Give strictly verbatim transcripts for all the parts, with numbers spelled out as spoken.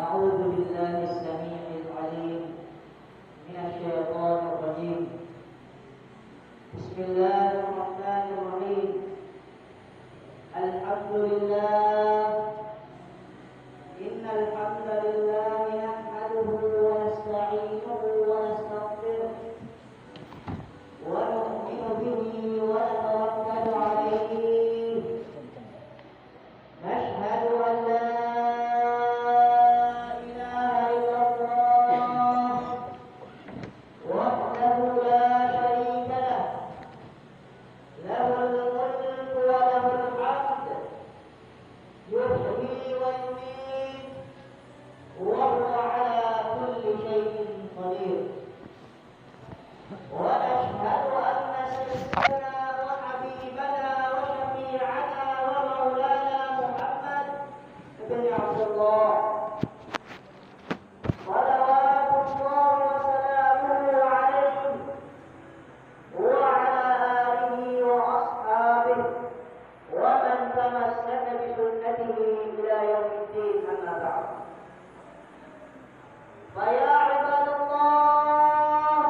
أعوذ بالله السميع العليم من الشيطان الرجيم. بسم الله الرحمن الرحيم. الحمد لله. إن الحمد لله نحمده ونستعينه ونستغفره ونؤمن به ونتوكل عليه. نشهد أن لا إله إلا الله وحده لا شريك له، له الملك وله الحمد، يحيي ويميت، وهو على كل شيء قدير. ونشهد أن سيدنا وحبيبنا وشفيعنا ومولانا محمد بن عبد الله، صلوات الله وسلامه عليه وعلى آله وأصحابه ومن تمسك بسنته إلى يوم الدين، أما بعد. فيا عباد الله،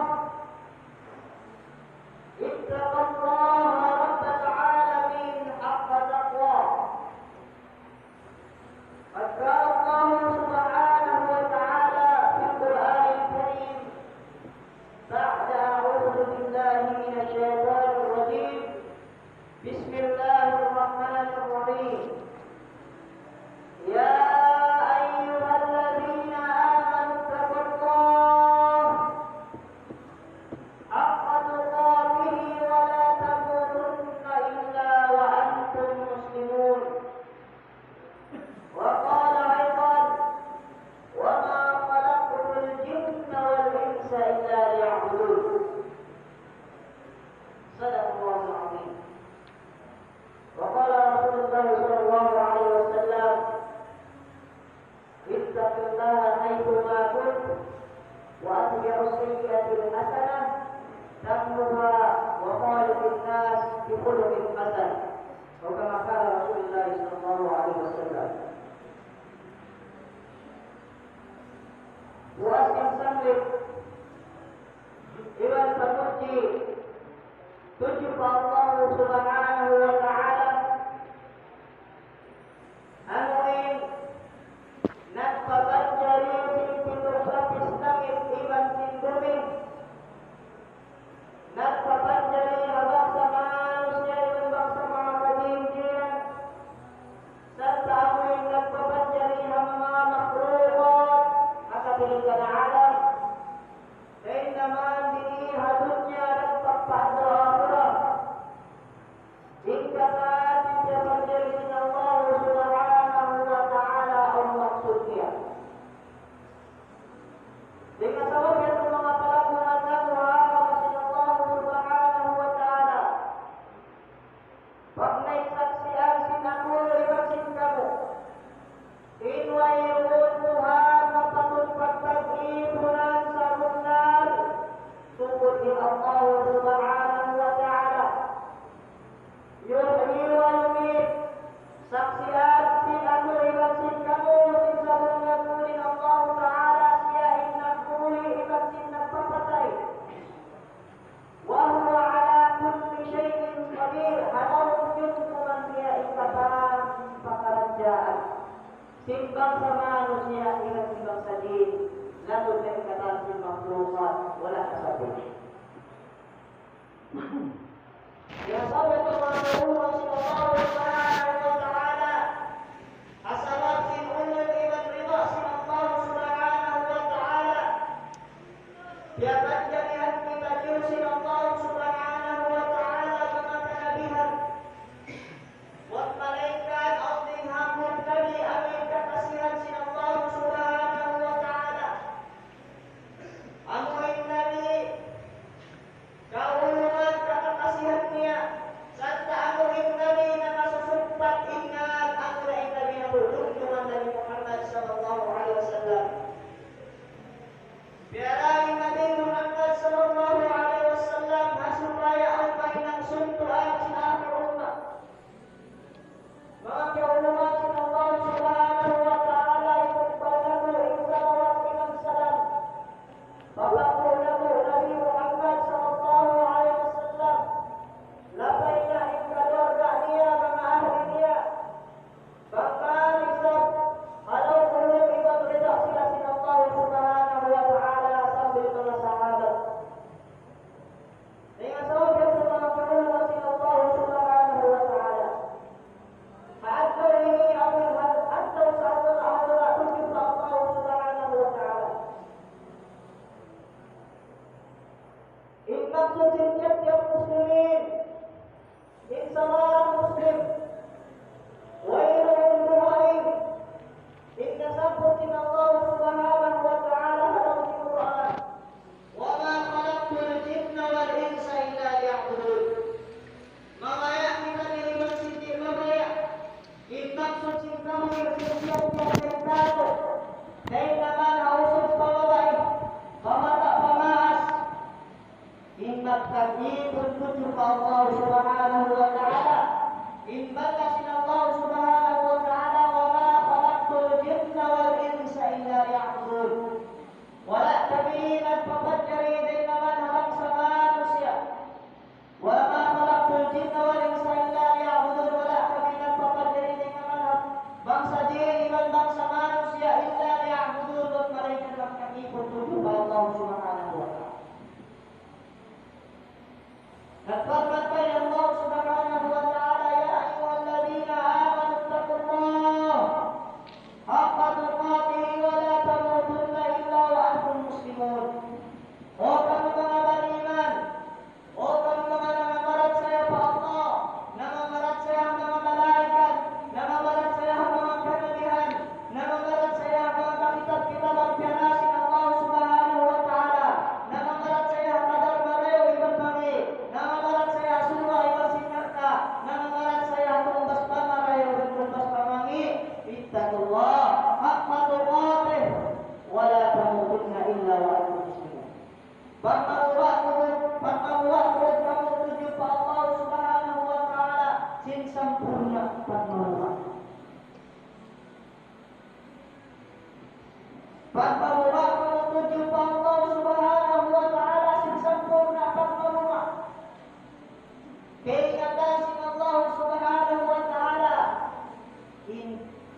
اتقوا الله رب العالمين حق تقواه. قد قال الله سبحانه وتعالى في القرآن الكريم بعد أعوذ بالله من الشيطان الرجيم، بسم الله الرحمن الرحيم. يا أيها الذين آمنوا اتقوا الله حق تقاته ولا تموتن إلا وأنتم مسلمون. وقال أيضا: وما خلقت الجن والإنس إلا ليعبدون. صدق الله العظيم. وقال رسول الله صلى الله عليه وسلم: اتق الله حيثما كنت، وأتبع السيئة الحسنة تمحها، وخالق الناس بخلق حسن. أو كما قال رسول الله صلى الله عليه وسلم. Puas sin sanglit iban pamudji tudju pa Allah Subhanahu wa Ta'ala, amu in nagpapanjari sin pitu lapis langit iban sin bumi, nagpapanjari ha bangsa manusiya' iban bangsa manga kajin-jinan, sarta' amu in nagpapanjari ha manga makhlukat ha katiringan alam. Dayn naman dii ha dunya nagpapanjari ha akhirat. In katan piyapanjari sin Allah Subhanahu wa Ta'ala awn maksud niya. Dayn ha sabab yadtu manga palanggungan namu' ha agama sin Allah Subhanahu wa Ta'ala, pagnaiksaksian sin aku iban sin kamu, in wayruun Tuhan mapatut pagtag-ipunan sabunnal sukul in Allah Subhanahu wa Ta'ala. Yuhyi wa yumeet. Saksian sin aku iban sin kamu, sin sabunnal in Allah Ta'ala siya in nagbuli iban sin nagpapatay. وهو على كل شيء قدير. Ha lawm yadtu man siya in katan pakaradjaan sin bangsa manusiya' iban sin bangsa jin, labi na in katan sin makhlukat, wala' kasabbut. Sabab sin Allah Subhanahu wa Ta'ala, ha sabab sin ulung iban rida sin Allah Subhanahu wa Ta'ala, piyapanjarihan kita sin Allah Subhanahu wa Ta'ala manga kanabihan, manga malaikat, awn dayng ha manga nabi amu in kakasihan sin Allah Subhanahu wa Ta'ala. Amu in nabi, kaulungan kakasihan niya, sarta' amu Ipun tudju pa Allah Subhanahu wa Ta'ala. Nagparman pa in Allah Subhanahu wa Ta'ala, يا أيها الذين آمنوا اتقوا الله حق تقاته ولا تموتن إلا وأنتم مسلمون. O kamu manga beriman, O kamu manga nangamarachaya pa Allah, nangamarachaya ha manga malaikat, nangamarachaya ha manga kanabihan, nangamarachaya ha manga kitab-kitab piyara sin Allah Subhanahu wa Ta'ala, nangamarachaya ha kadar marayaw iban mangī', nangamarachaya ha surga' iban sin narka', nangamarachaya ha tungbas pa marayaw iban tungbas pa mangī', اتقوا الله حق تقاته ولا تموتن إلا وأنتم مسلمون. Pagmabuga' tuud, pagmabuga' tuud kamu tudju pa Allah Subhanahu wa Ta'ala sin sampurna' pagmabuga'. Pagmabuga' kamu tudju pa Allah Subhanahu wa Ta'ala sin sampurna' pagmabuga'. Kaingatan sin Allah Subhanahu wa Ta'ala in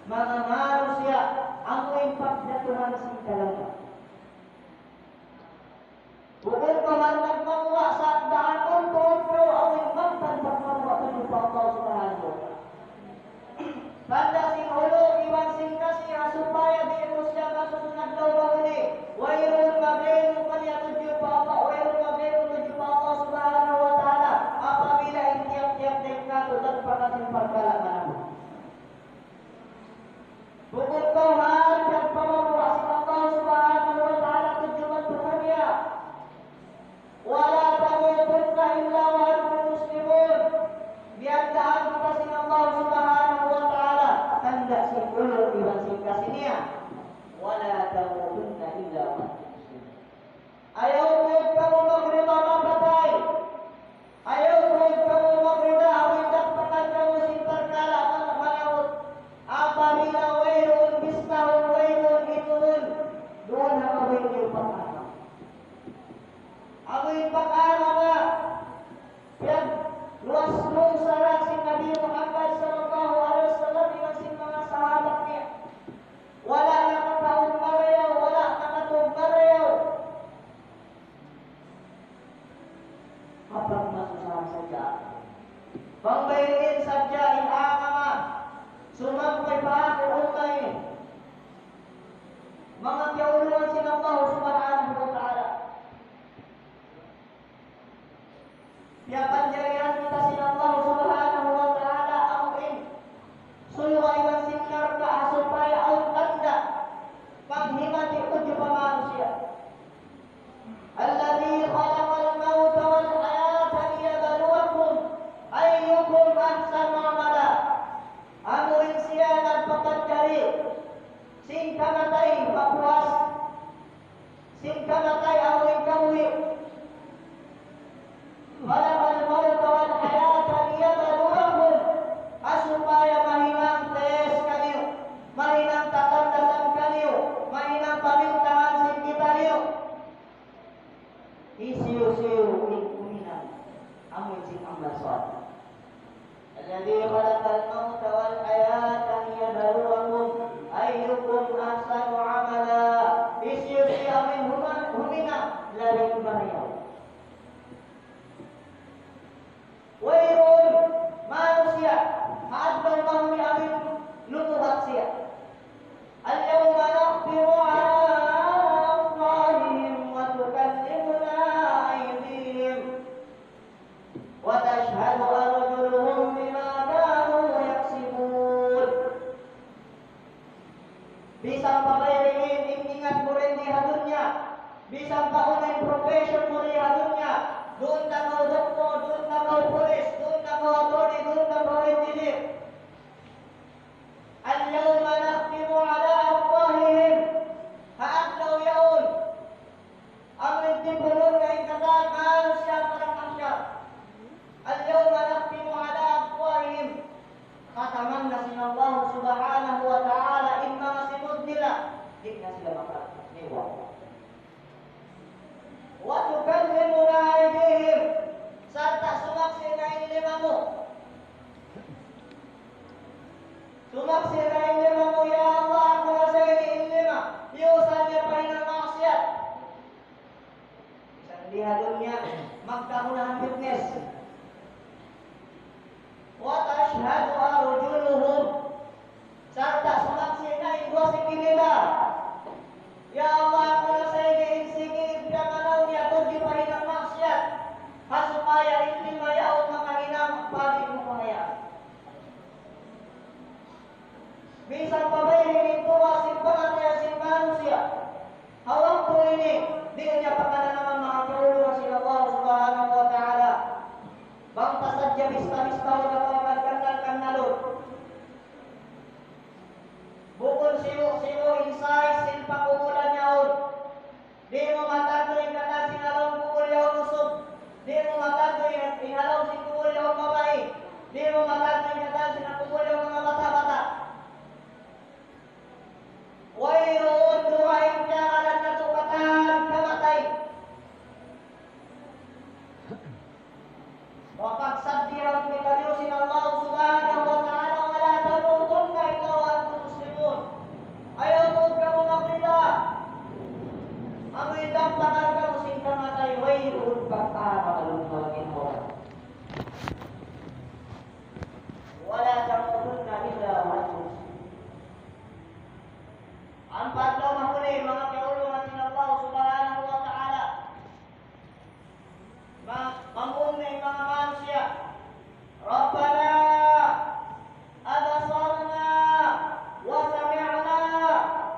manga manusiya' amu in pagdatuhan sin talagga'. Bukun kaw handak mabuga' sa' daakun tuud kaw awn in bangtan pagmabuga' tudju pa Allah Subhanahu wa Ta'ala. Tanda' sin hulug iban sin kasi ha supaya di' mu siya masusunag daw bahuli. Wayruun magaymu kaniya tudju pa Allah, wayruun magaymu tudju pa Allah Subhanahu wa Ta'ala. Apabila in tiyap-tiyap dayn katu' nagpakasin pagkala manabut. Bukun kaw handak pamabuga' sin Allah Subhanahu wa Ta'ala tudju madtu kaniya. ولا تموتن إلا وأنتم مسلمون. Biyaddahan kita sin Allah Subhanahu wa Ta'ala, tanda' sin hulug iban sin kasi niya. ولا تموتن إلا وأنتم مسلمون. Ayaw tuud kamu magrida mapatay. Ayaw tuud kamu magrida awn dapatan kamu sin parkala' man-, manabut. Apabila wayruun bistahun, wayruun itunun, duun ha mabuhi' niyu pag-agama. Amu in pag-agama, piyagluwas-luwasan sin Nabi Muhammad sallallahu alayhi wasallam iban sin manga sahabat niya. Wala' nakataud marayaw, wala' nakataud marayaw. Mapagmasusahan sadja. Pangbayliin sadja in agama. Sumampay pa akhir umma ini. Manga kiyaulungan sin Allah Subhanahu wa Ta'ala. Piyapanjarihan kita sin Allah Subhanahu wa Ta'ala amu in surga' iban sin narka' ha supaya awn tanda' panghimati tudju pa manusiya'. الذي خلق الموت والحياة ليبلوكم أيكم أحسن عملا. Amu in siya nagpapanjari sin kamatay mapuas, sin kamatay amu in kabuhi'. خلق الموت والحياة ليبلوكم. Ha supaya mahinang test kaniyu, mahinang tatandasan kaniyu, mahinang pamintangan sin kitaniyu. Hisiyu-siyu in huminang amu in sin amal salih. الذي خلق الموت والحياة ليبلوكم أيكم أحسن عملا. Hisiyu-siyu amu in huma-, huminang labi marayaw. Misan pa bay ini in tuwa sin pangatayan sin manusiya'. Ha waktu ini, di' niya pakananaman, manga kaulungan sin Allah Subhanahu wa Ta'ala. Bang pa sadja bista-bista atawa kagannal-gannalun. Bukun sibu'-sibu' in size sin pakubulan yaun. Di' mu matantu in katan sin ha lawm kubul yaun usug. Di' mu matantu in, in ha lawm sin kubul yaun babai. Di' mu matantu in katan sin ha kubul yaun manga bata'-bata'. Wayruun dugaing kiyangānan natu' katan kamatay. Wa pagsaddihan kitaniyu sin Allah Subhanahu wa Ta'ala, ولا تموتن إلا وأنتم مسلمون. Ayaw tuud kamu mapita. Amu in dampakan kamu sin kamatay, wayruun pagtahan kamu sin kamatay. ولا تموتن إلا وأنتم مسلمون. Ampa adlaw mahuli, manga kaulungan sin Allah Subhanahu wa Ta'ala. Ma-, mamuun na in manga manusiya'. ربنا أبصرنا وسمعنا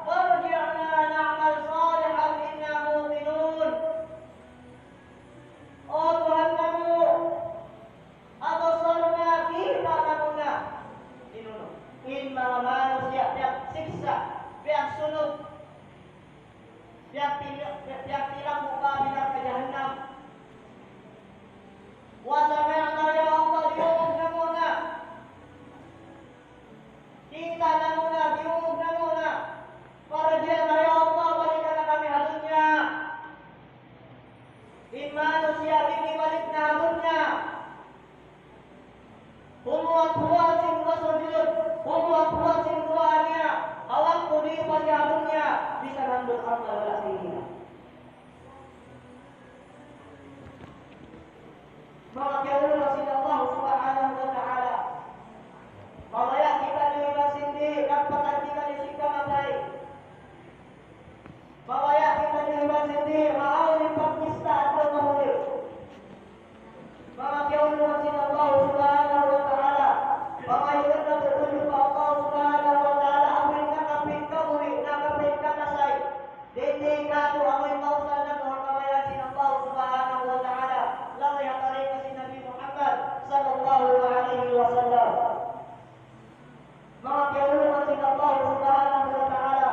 فارجعنا نعمل صالحا إنا موقنون. O Tuhan namu', أبصرنا, kita' namu' na. Unu? In manga manusiya' piyagsiksa', piyagsunud, piyagpil-, piyagtilambu pa api narka' jahannam. وسمعنا, ya Allah, diyungug namu' na. Kita' namu' na, diyungug namu' na. Farji'na ya Allah, balikan na kami ha dunya. In manusiya' di' hibalik na ha dunya. Humuwat-huwat sin pasujud, humuwat-huwat sin duwaa niya. Ha waktu di' pa siya ha dunya, bisan hambuuk amal wala' siya hinang. Manga kaulungan sin Allah Subhanahu wa Ta'ala. Mabaya' kitaniyu iban sin di', nagpakanti kaniyu sin kamatay. Mabaya' kitaniyu iban sin di', maawn in pagkista' adlaw mahuli. Manga kaulungan sin Allah Subhanahu wa Ta'ala. Manga kaulungan sin Allah Subhanahu wa Ta'ala. Amu in nakapin kabuhi', nakapin kakasay. Dindi katu' amu in mausal natu' ha kabayaan sin Allah Subhanahu wa Ta'ala. Laung ha tarikat sin Nabi Muhammad sallallahu alayhi wasallam. Manga kaulungan sin Allah Subhanahu wa Ta'ala.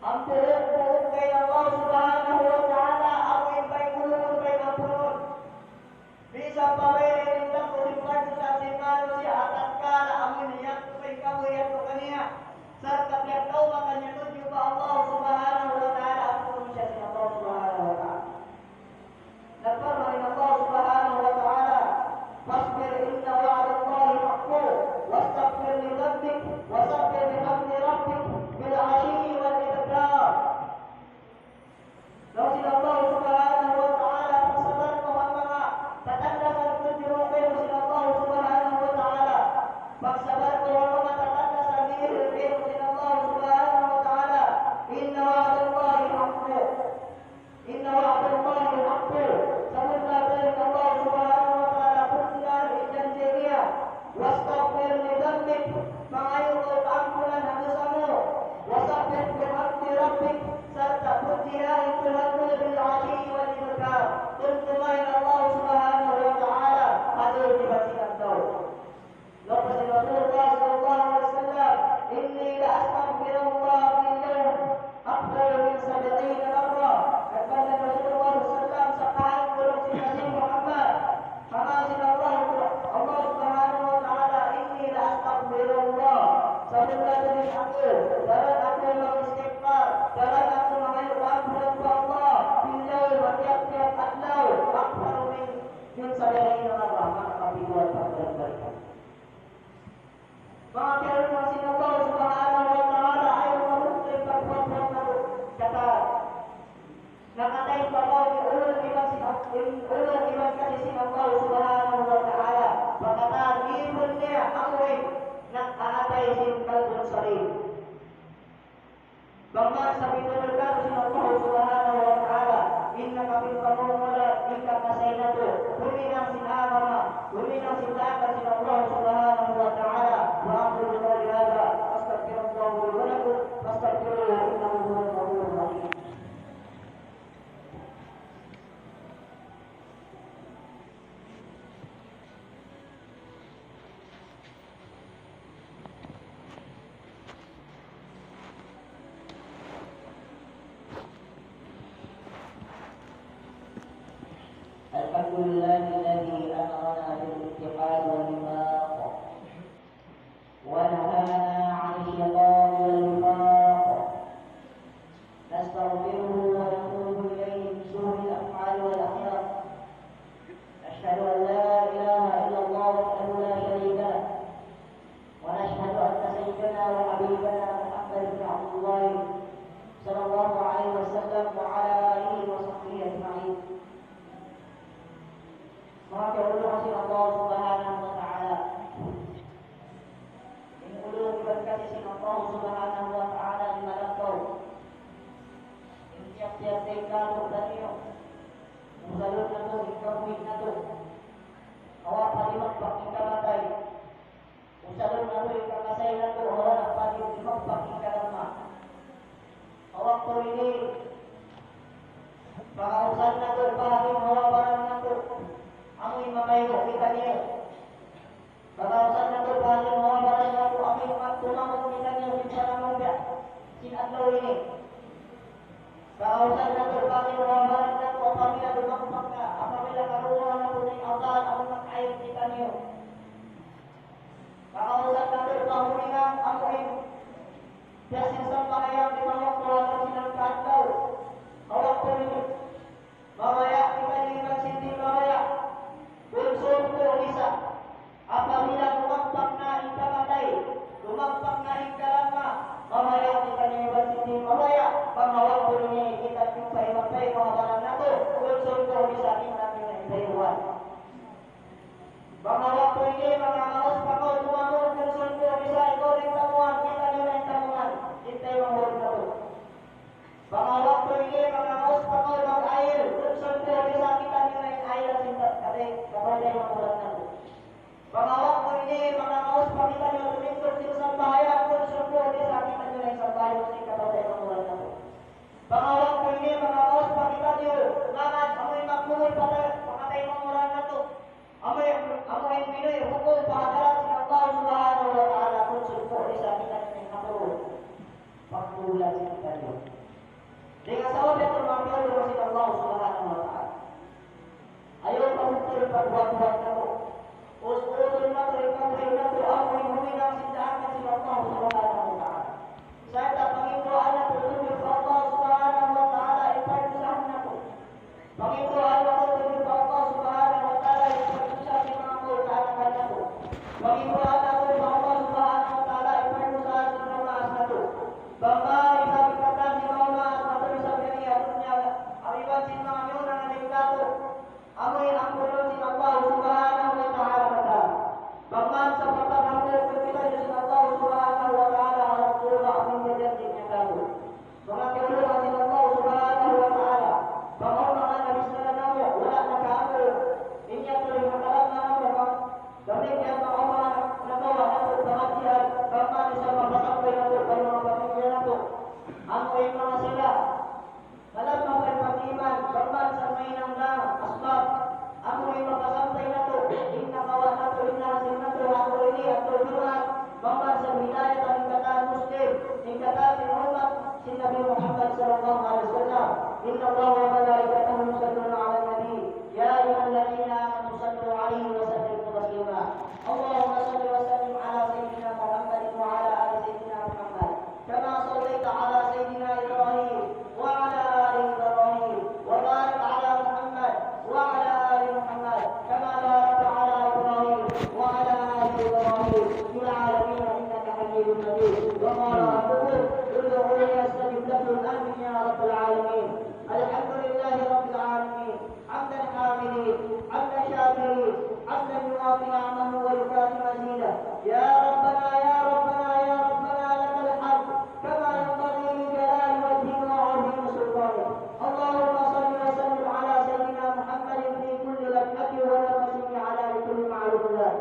Ampa buuk dayn Allah Subhanahu wa Ta'ala, amu in bay ulungun, bay ampunun. Bisan pa bay in tagpu' sin pagdusa sin manusiya', tatkala amu in yadtu pa in kabuhi' yadtu kaniya, sarta' piyagtawbatan niya tudju pa Allah Subhanahu wa Ta'ala, ampunun siya sin Allah Subhanahu wa Ta'ala. Nagparman in Allah Subhanahu wa Ta'ala, فاصبر إن وعد الله حق واستغفر لذنبك وسبح بحمد ربك بالعشي والإبكار. Laung sin Allah Subhanahu wa Ta'ala, pagsabar kaw ha manga katandasan tudju kaymu sin Allah Subhanahu wa Ta'ala. Pagsabar kaw ha manga katandasan dihil kaymu sin Allah Subhanahu wa Ta'ala. إن وعد الله حق. إن وعد الله حق. Sabunnal tuud in Allah Subhanahu wa Ta'ala, bunnal in janji' niya. واستغفر لذنبك. Mangayu' kaw kaampunan ha dusa mu. وسبح بحمد ربك. Sarta' pudjiha in Tuhan mu بالعشي والإبكار. Tumtuma in Allah Subhanahu wa Ta'ala ha duun iban sin adlaw. Laung sin Rasulullah sallallahu alayhi wasallam, إني لأستغفر الله في اليوم أكثر من سبعين مرة. Nagparman in Rasulullah sallallahu alayhi wasallam, sakahan ku, laung sin Nabi Muhammad, ha ngaran sin Allah, Allah Subhanahu wa Ta'ala, إني لأستغفر الله. Sabunnal tuud in aku, daran aku mag-istighfar, daran aku mangayu' kaampunan pa Allah, في اليوم, ha tiyap-tiyap adlaw, أكثر من, من سبعين مرة, makakapituan pa balik-balikan. Manga kaulungan sin Allah Subhanahu wa Ta'ala, ayaw kamu in pagbuhat-buhat natu' katan. Nakataig pa kaw in ulung iban sin, in ulung iban kasi sin Allah Subhanahu wa Ta'ala. Pagkatan ipun niya, amu in nag-aatay sin kalbun salim. Bang man sa pitu berkah sin Allah Subhanahu wa Ta'ala, in nakapin pamumulan, in kakasay natu', huminang sin agama, huminang sin daakal sin Allah Subhanahu wa Ta'ala, wa akhirul فاستغفروه إنه هو الغفور الرحيم. الحمد لله الذي أمرنا بالاتحاد والوفاق، ونهانا عن الشقاق والنفاق. نستغفره ونتوب إليه من شرور الأفعال والأخلاق. نشهد أن لا إله إلا الله وحده لا شريك له، ونشهد أن سيدنا وحبيبنا محمد بن عبد الله صلى الله عليه وسلم وعلى آله وصحبه أجمعين. Manga kaulungan sin Allah Subhanahu wa Ta'ala. In ulung iban kasi sin Allah Subhanahu wa Ta'ala in malaggaw. In tiyap-tiyap taymanghud taniyu. Usalun natu' in kabuhi' natu'. Kawa' pa di' magpakita matay. Usalun natu' in kakasay natu', ha wala' pa di' magpakita lamma. Ha waktu ini, pangausan natu' pa in hawa baran natu', amu in mapaygu' kitaniyu. Pangausan natu' pa in hawa baran natu', amu in magtumangun kitaniyu sin panamung biya' sin adlaw ini. Pangausan natu' pa in hawa baran natu', apabila dumagpak na, apabila karungugan natu' in azan, amu in mag-aid kitaniyu. Pangausan natu' pa huminang amu in biya' sin sambahayang lima waktu ha lawm sin hangka adlaw. Ha waktu ini, mabaya' kita iban sin di' mabaya'. Bukun sumpu' bisa. Apabila dumagpak na in kamatay, dumagpak na in kalamma, mabaya' kita iban sin di' mabaya'. Bang ha waktu ini kita jumpa iban pa in kahabaran natu', bukun sumpu' bisa kita iban sin di' mabaya'. Bang ha waktu ini, manga maus pa kaw tumangun, bukun sumpu' bisa ikaw in tamungan, kita in tamungan, kita in mahulug natu'. Bang ha waktu ini, manga maus pa kaw mag-ayil, bukun sumpu' bisa kita in ayil sin ta-, kati-, kapatay mahulug natu'. Bang ha waktu ini, manga maus pa kitaniyu tumindug sin sambahayang, bukun sumpu' bisa kita in sambahayang sin kapatay mahulug natu'. Bang ha waktu ini, manga maus pa kitaniyu, mangan, amu in magkubul pa ta-, pa kataymanghuran natu'. Amu in, amu in binuhi' hukum pa hadarat sin Allah Subhanahu wa Ta'ala, bukun sumpu' bisa kita in hapuru. Pagkubulan sin kitaniyu. Dayn ha sabab yadtu, manga kaulungan sin Allah Subhanahu wa Ta'ala. Ayaw pa bukun in pagbuhat-buhat natu'. Us-usun natu' in pagbuhat natu', amu in huminang sin daakan sin Allah Subhanahu wa Ta'ala. Sa' ta panginduan natu' tudju pa Allah Subhanahu wa Ta'ala in pagdusahan natu'. Panginduan natu' tudju pa Allah Subhanahu wa Ta'ala in pagdusahan sin manga kaanakan natu'. Panginduan natu' pa Allah Subhanahu wa Ta'ala in pagdusahan sin manga maas natu'. Bang man isab in katan sin manga maas natu' isab yan ha dunya, amu iban sin manga miyuna na dayn kātu'. Amu in ampunun sin Allah Subhanahu wa Ta'ala katan. Bang man sapatan ampunun kitaniyu sin Allah Subhanahu wa Ta'ala, ha lawm surga' amu in jajanji' niya kātu'. Manga kaulungan sin Allah Subhanahu wa Ta'ala, bang awn manga nabissaran namu', wala' nakaamu, in yadtu in hataran namu', bang damikkiyan bang awn manga nakawa' natu' pangadjian, bang man isab mapasampay natu' pa manga pamilya natu'. Amu in manga sila, Salam pa in pag-iman, bang man sa mahinang na asbab, amu in makasampay natu', in nakawa' natu', in nahasil natu', ha adlaw ini, adlaw Jumaat, bang man sa hidayat in katan Muslim, in katan ummat sin Nabi Muhammad sallallahu alayhi wasallam. إن الله وملائكته يصلون على النبي، يا أيها الذين آمنوا صلوا عليه وسلموا تسليما. اللهم صل وسلم على سيدنا محمد وعلى آل سيدنا محمد. كما صليت على سيدنا إبراهيم وعلى آل إبراهيم، وبارك على محمد وعلى آل محمد، كما باركت على إبراهيم وعلى آل إبراهيم في العالمين إنك حميد مجيد. وقال ربكم ادعوني أستجب لكم. آمين يا رب العالمين. الحمد لله رب العالمين. حمد الحامدين، حمد الشاكرين، حمدا يوافي نعمه ويكافئ مزيده. يا ربنا، يا ربنا، يا ربنا، لك الحمد كما ينبغي لجلال وجهك وعظيم سلطانك. اللهم صل وسلم على سيدنا محمد في كل لمحة ونفس بعدد كل معلوم لك.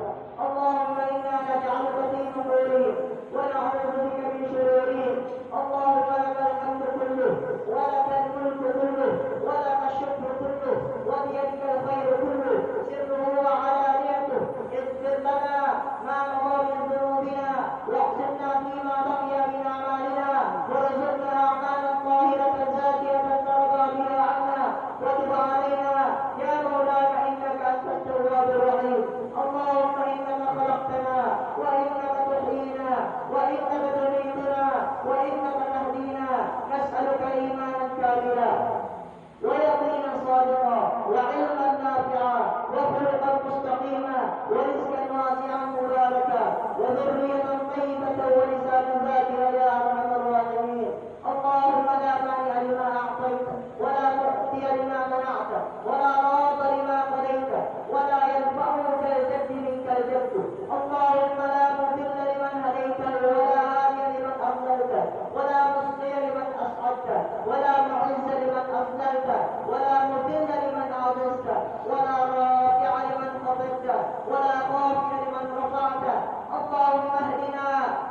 اللهم إنا نجعلك في نحورهم ونعوذ بك من شرورهم. اللهم لك الحمد كله، ولك الملك كله، ولك الشكر كله، وبيدك الخير كله، سره وعلانيته. اغفر لنا ما مضى من ذنوبنا، واحسنا فيما بقي من أعمالنا، وارزقنا أعمالا طاهرة زاكية ترضى بها عنا، وتب علينا يا مولانا إنك أنت التواب الرحيم. اللهم إنك خلقتنا وإنك تحيينا وإنك تميتنا وإنك تهدينا، نسألك إيمانا كاملا ويقينا صادقا وعلما نافعا وخلقا مستقيما ورزقا واسعا مباركا وذرية طيبة ولسانا ذاكرا يا أرحم الراحمين. اللهم لا مانع لما أعطيت ولا معطي لما منعت ولا راد لما قضيت ولا ينفع ذا الجد منك الجد. اللهم لا مضل لمن هديت ولا هادي لمن أضللت ولا مشقي لمن أسعدت ولا معز لمن أذللت ولا مذل لمن أعززت ولا رافع لمن خفضت ولا خافض لمن رفعت. اللهم اهدنا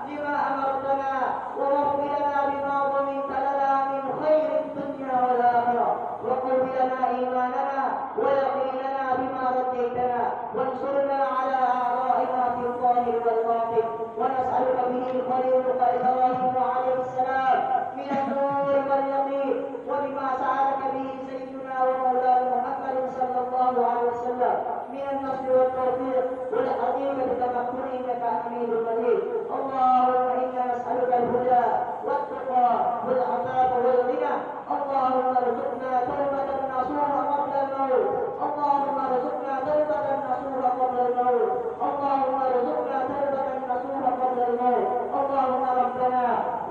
لما أمرتنا ووف لنا بما ضمنت لنا من خير الدنيا والآخرة، وقو لنا إيماننا ويقيننا بما رجيتنا، وانصرنا على أعدائنا في الظاهر والباطن، ونسألك به خليلك إبراهيم عليه السلام من النور واليقين، وبما سألك به سيدنا ومولانا محمد صلى الله عليه وسلم من النصر والتوفيق والحقيقة التمكن إنك حميد مجيد. اللهم إنا نسألك الهدى والتقى والعفاف والغنى. اللهم ارزقنا توبة نصوحا قبل الموت. اللهم ارزقنا توبة نصوحا قبل الموت. اللهم ارزقنا توبة نصوحا قبل الموت. اللهم ربنا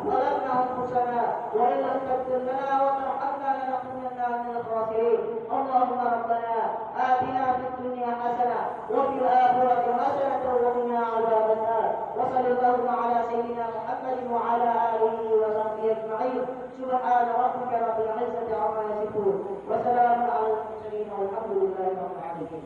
ظلمنا أنفسنا وإن لم تغفر لنا وترحمنا لنكونن من الخاسرين. اللهم ربنا آتنا في الدنيا حسنة وفي الآخرة حسنة وقنا عذاب النار. وصل اللهم على سيدنا محمد وعلى آله وصحبه أجمعين. سبحان ربك رب العزة عما يصفون، وسلام على المرسلين، والحمد لله رب العالمين.